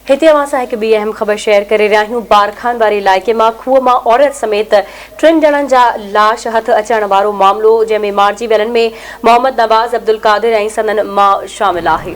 هتي اوهان سان هڪ ٻي اهم خبر شيئر ڪري رهيا آهيون، بارخان واري علائقي مان کوهه مان عورت سميت ٽن ڄڻن جا لاش هٿ اچڻ وارو معاملو، جنهن ۾ مارجي ويلن ۾ محمد نواز، عبدالقادر ۽ سندن ماء شامل آهي.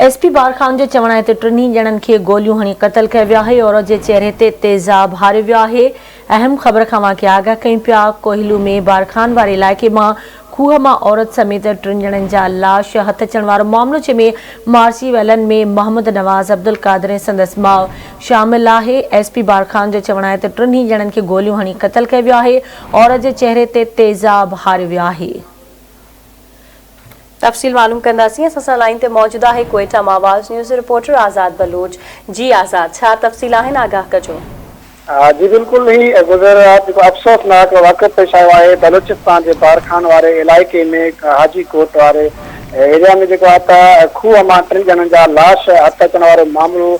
ايس پي بارخان جو چوڻ آهي ته ٽنهي ڄڻن کي گوليون هڻي قتل ڪيو ويو آهي، عورت جي چهري تي تيزاب هاريو ويو آهي، اهم خبر کان اوهان کي آگاهه ڪيون پيا، ڪوهلو ۾ بارخان واري علائقي مان کوهه مان عورت سميت ٽن ڄڻن جا لاش هٿ اچڻ وارو معاملو جنهن ۾ مارجي ويلن ۾ محمد نواز، عبدالقادر ۽ سندس ماء شامل آهي. ايس پي بارخان جو چوڻ آهي ته ٽنهي ڄڻن کي گوليون هڻي قتل ڪيو ويو آهي، عورت جي چهري تي تيزاب هاريو ويو آهي. تفصيل معلوم ڪنداسين اسان سان لائين تي موجود آهي ڪوئيٽا مان آواز نيوز جو رپورٽر آزاد بلوچ جي آزاد ڇا تفصيل آهن آگاهه ڪجو. جي بلڪل هي گذريل رات جيڪو افسوسناڪ واقعو پيش آيو آهي بلوچستان جي بارخان واري علائقي ۾ حاجي ڪوٽ واري ايريا ۾ جيڪو آهي ته کوهه مان ٽن ڄڻن جا لاش هٿ اچڻ وارو معاملو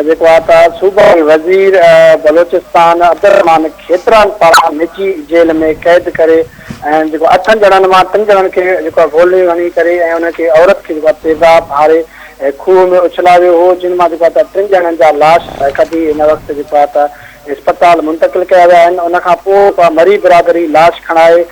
جيڪو آهي ته صوبائي وزير بلوچستان عبدالرحمان کيتران پاران نجي جيل ۾ قيد ڪري ۽ جيڪو اٺن ڄڻن مان ٽن ڄڻن کي جيڪو آهي گوليون هڻي ڪري ۽ انهن کي عورت کي جيڪو آهي تيزاب هاري ۽ کوهه ۾ اڇلايو ويو هو، جن مان جيڪو آهي ته ٽن ڄڻن جا لاش ڪڍي هن وقت جيڪو آهي ته اسپتال منتقل ڪيا ويا آهن، ان کان پوء جيڪو آهي مري برادري لاش کڻائي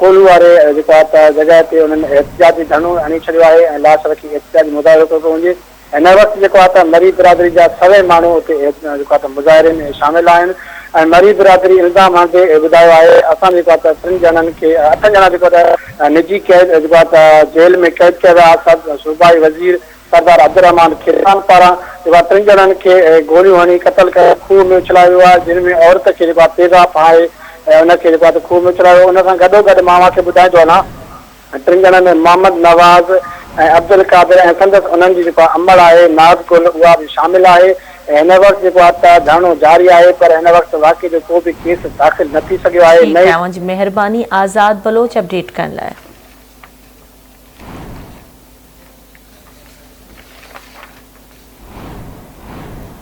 ڪولهو واري جيڪو آهي ته جڳهه تي انهن احتجاجي ڌرڻو هڻي ڇڏيو آهي ۽ لاش رکي احتجاجي مظاهرو ڪيو پيو وڃي. هن وقت جيڪو آهي ته مري برادري جا سوين ماڻهو اتي جيڪو آهي ته مظاهري ۾ شامل آهن ۽ مري برادري الزام هڻندي ٻڌايو آهي اسان جيڪو آهي ته ٽن ڄڻن کي اٺن ڄڻا جيڪو آهي ته نجي قيد جيڪو آهي ته جيل ۾ قيد ڪيا ويا صوبائي وزير سردار عبدالرحمان کيسان پاران جيڪو آهي ٽن ڄڻن کي گوليون هڻي قتل ڪري کوهه ۾ اڇلايو ويو آهي جن ۾ عورت کي جيڪو آهي تيزاب هڻائي ان کي جيڪو آهي ته کوهه ۾ اڇلايو ويو ان سان گڏوگڏ مان اوهان کي ٻڌائيندو هلان ٽن ڄڻن ۾ محمد نواز ۽ عبدالقادر ۽ سندس انهن جي جيڪا امڙ آهي ناز گل اها به شامل آهي ۽ هن وقت جيڪو آهي ته ڌرڻو جاري آهي پر هن وقت واقعي جو ڪو به ڪيس داخل نه ٿي سگهيو آهي ٺيڪ نه آهي ئي اوهان جي مهرباني آزاد بلوچ اپڊيٽ ڪرڻ لاء.